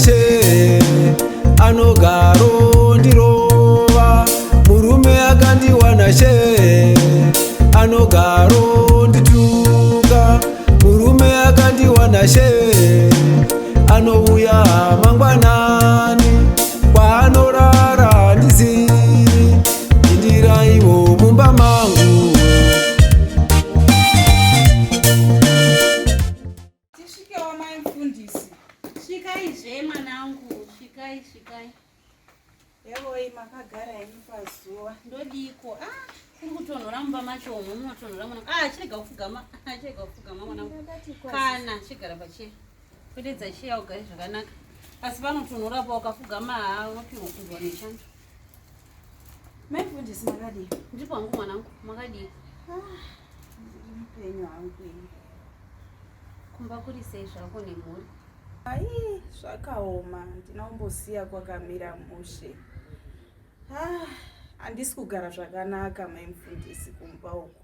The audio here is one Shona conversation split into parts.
she anogaro ndirova murume akandiwana she anogaro ndituka murume akandiwana she anouya mangwanani kwaanorara ndizivi pindiraiwo mumba mangu. Tisvikewo mai mfundisi. Svikai zve mwanangu, svikai svikai. Hevoi makagara henyu pazuva. Ndodiko. Ah, kuri kutonhora mumba macho umu munotonhora mwana. Ah, chirega kupfugama. Ah, chirega kupfugama mwanangu. Kana chigara pacheya. Kwededza cheya ugare zvakanaka. Asi panotonhora pa ukapfugama haa unopihwa kundwa nechando. Mai mfundisi makadii? Ndiripo hangu mwanangu, makadii? Ah, ndiri mupenyu hangu ini. Kumba kuri sei zvako nemhuri? Ai, zvakaoma, ndina kumbosiya kwakamira mushe. Ah, handisi kugara zvakanaka mai mfundisi kumba uku.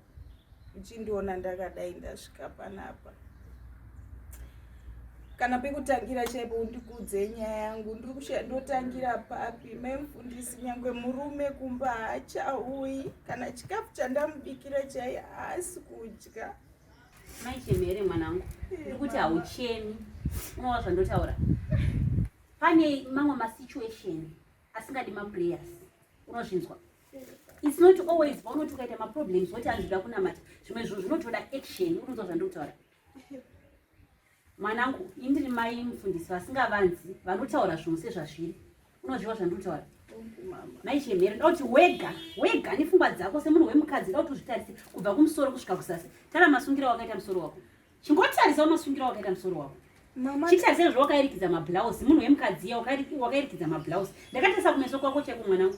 Uchindiona ndakadai ndasvika panapa. Kana pekutangira chaipo undikuudze nyaya yangu, ndiri kushaya ndotangira papi. Mai mfundisi nyangwe murume kumba haachauyi, kana chikafu chandamubikira chai haasi kudya. Mai Chemhere mwanangu, ndiri kuti hauchemi. Unoona zvandotaura? Pane mamwe masituation asingadi maprayers. Unozvinzwa? It's not always paunoti ukaita maproblems woti handinoda kunamata. Zvimwe zvinhu zvinotoda action. Unonzwa zvandiri kutaura? Mwanangu, ini ndiri mai mufundisi vasingavanzi, vanotaura zvinhu sezvazviri. Unozviwa zvandiri kutaura? Mai Chemhere, ndoda kuti wega wega nefungwa dzako semunhu wemukadzi, ndoda kuti uzvitarise kubva kumusoro kusvika kuzasi. Tara masungiro awakaita musoro wako. Chingotarisawo masungiro awakaita musoro wako. Chitarise zvawakairikidza mablouse, munhu wemukadzi iya wakairikidza mablouse. Ndakatarisa kumeso kwako chaiko mwanangu.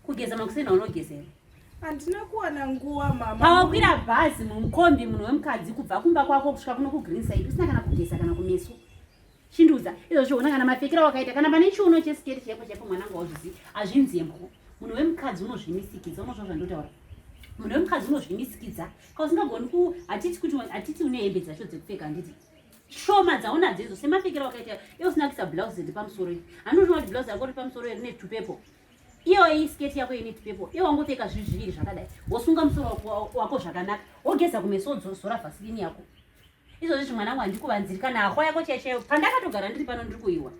Kugeza makuseni aunogeza here? Handina kuwana nguva mama. Pawakwira bhazi mumukombi munhu wemukadzi kubva kumba kwako kusvika kuno kuGreenside usina kana kugeza kana kumeso. Chindiudza izvozvo ona kana mapfekero awakaita kana pane chiuno chesiketi chaipo chaipo mwanangu hauzvizivi hazvinzi yembwo. Munhu wemukadzi unozvimisikidza unozva zvandotaura. Munhu wemukadzi unozvimisikidza ka usingagoni ku hatiti kuti hatiti une hembe dzacho dzekupfeka handiti shoma dzaunadzo idzo semapfekero awakaita iwe usina kuisa blouse riri pamusoro iri handinoona kuti blouse yako riri pamusoro iri rine tupepo iyo iyi sketi yako ine tupepo iwe wangopfeka zvinhu zviviri zvakadai wosunga musoro wako zvakanaka wogeza kumeso wozora vaseline yako Izvozvi zvi mwanangu handikuvanziri kana hahwa yako chaiyo chaiyo pandakatogara ndiri pano ndiri kuiwa.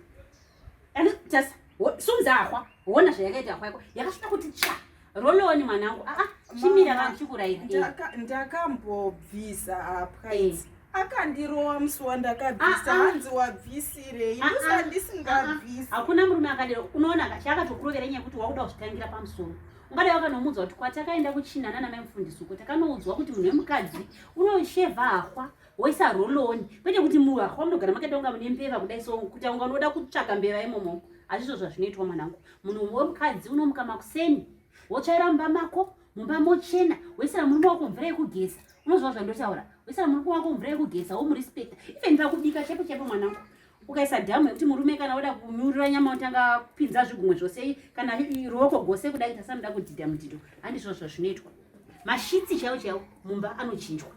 Tasa sumza hahwa wona zvayakaita hahwa yako yakasvika kuti tsva roloni mwanangu aa ah, ah, chimira vangu chikuraira. Eh. Ndakambobvisa hapwa eh. idzi akandirowa musi wandakabvisa ah, hanzi wabvisirei ndosa ndisingabvisi. Hakuna murume akadero unoona chaakatokurovera nyaya yekuti wakuda kuzvitangira pamusoro ungadai wakanomuudza kuti kwatakaenda kuchina nana mai mufundisi uko takanoudzwa kuti munhu wemukadzi unoshevha hahwa woisa roloni kwete kuti muhahwa munogara makaita kunga mune mbeva kudai so kuti unga unoda kutsvaga mbeva imomo hazvizvo zvazvinoitwa mwanangu munhu wemukadzi unomuka makuseni wotsvaira mumba mako mumba mochena woisira murume wako mvura yekugeza unozva zvandotaura woisira murume wako mvura yekugeza womurespecta even pakubika chaipo chaipo mwanangu ukaisa dhamu yekuti murume kana oda kunyurura nyama unotanga kupinza zvigumwe zvose kana ruoko gose kudai tasanoda kudhidha mudhido handizvo zvazvinoitwa mashitsi chaiwo chaiwo mumba anochinjwa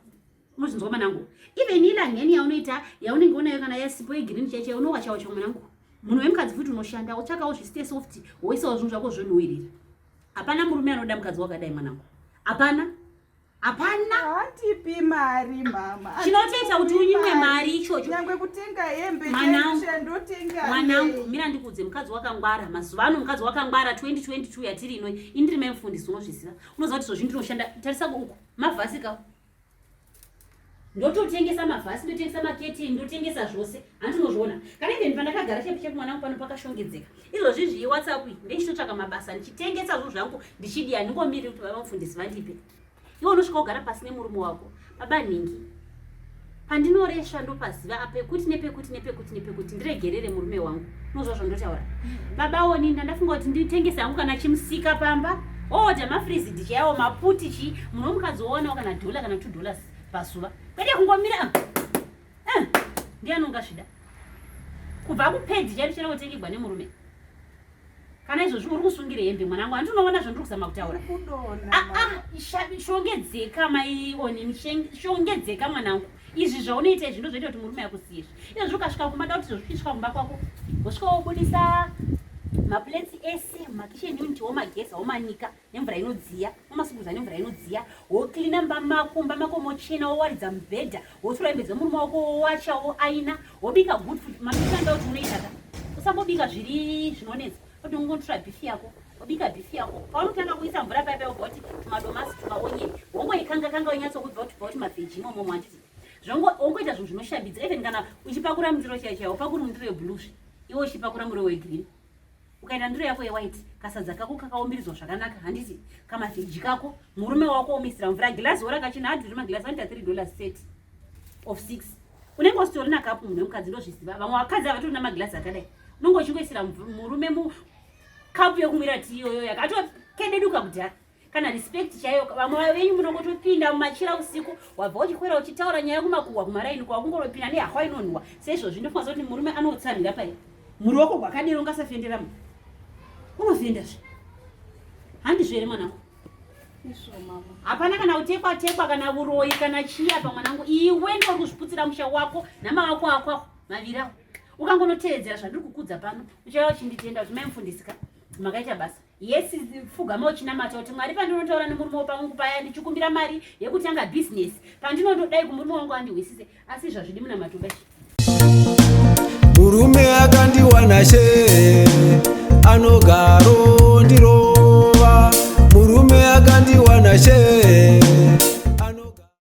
unozvinzwa mwanangu even ilangeni yaunoita yaunenge unayo kana yasipo yegirini chaiyo chaiyo unowachawo chaiwo mwanangu munhu wemukadzi futi unoshanda wotsvakawo zviste soft woisawo zvinhu zvako zvonhuwirira hapana murume anoda mukadzi wakadai mwanangu hapana hapana handipi mari mama chinotoita kuti unyimwe mari ichocho nyangwe kutenga hembe ndotenga mwanangu mira ndikuudze mukadzi wakangwara mazuva ano mukadzi wakangwara 2022 yatiri ino ini ndiri mai mufundisi unozviziva unoziva kuti zvozvi ndinoshanda tarisa uku mavhasi ka ndototengesa mavhasi ndotengesa maketeni ndotengesa zvose hanti unozviona kana even pandakagara chepu chepu mwanangu pano pakashongedzeka izvozvi zviyi whatsapp iyi ndichitotsvaka mabasa ndichitengesa zvinhu zvangu ndichidiya handingomiri kuti baba mufundisi vandipe iwe unosvika wogara pasi nemurume wako baba nhingi pandinoresva ndopaziva apekuti nepekuti nepekuti nepekuti ndiregerere murume wangu unozva zvandotaura baba oni ndandafunga kuti nditengese hangu kana chimusika pamba oodha mafrizidi chaiwo maputi chii munhu womukadzi wowanawo kana dhola kana $2 pazuva kwete kungomira ah. Eh, ndiani ungazvida kubva kupedzi chairo chera kutengegwa nemurume kana izvozvi uri kusungira hembe mwanangu handi unoona zvandiri kuzama kutaura ah, ah, shongedzeka maioni shongedzeka mwanangu. Izvi zvaunoita izvi ndozvoita kuti murume akusiye izvi. Izvozvi ukasvika kumba da kuti zvozvisvika kumba kwako wosvika wobudisa maplates ese makitchen unit womageza womanika nemvura inodziya womasugudza nemvura inodziya woklina mba mako mba mako mochena wowaridza mubhedha wotora hembe dzemurume wako wowacha woaina wobika good food mabika nda kuti unoita ka usambobika zviri zvinonetsa kuti ungotora beef yako wobika beef yako paunotanga kuisa mvura paya paya wobva kuti tumadomasi tumaonyeni wongoikanga kanga wonyatsokubva kuti bva kuti mavheji imomo handiti wongoita zvinhu zvinoshambidza even kana uchipakura mundiro chaiyo chaiyo upakuri mundiro yeblue zve iwe uchipakura muriwo wegreen ukaita ndiro yako yewhite kasadza kako kakaumbiridzwa zvakanaka handiti kamavheji kako murume wako omuisira mvura gilasi wo rakachena adhuri magilasi anoita $3 set of 6 unenge usitorina kapu munhu wemukadzi ndozviziva vamwe vakadzi havatorina magilasi akadai unenge uchingoisira murume mukapu yekumwira tii iyoyo yakatokededuka kudhara kana respect chaiyo vamwe venyu munongotopinda mumachira usiku wabva uchikwira uchitaura nyaya kumakuhwa kumaraini kwakungoropinda nehahwa inonhuwa seizvozvi ndofunga kuti murume anotsamhira pai muri wako gwakadero ungasafendera mu unofenda zve handizvo here mwanangu hapana kana kutekwa tekwa kana uroyi kana chii apa mwanangu iwe ndiwari kuzviputsira musha wako nama wako akwako maviri ako ukangonotevedzera zvandiri kukudza pano uchauya uchinditenda kuti mai mufundisi ka makaita basa Yes, pfugama uchinamata kuti Mwari pandinotaura nemurume wangu paya ndichikumbira mari yekutanga business pandinondodai kumurume wangu andihwisise asi izvo hazvidi munamato bachi. Murume akandiwana she anoga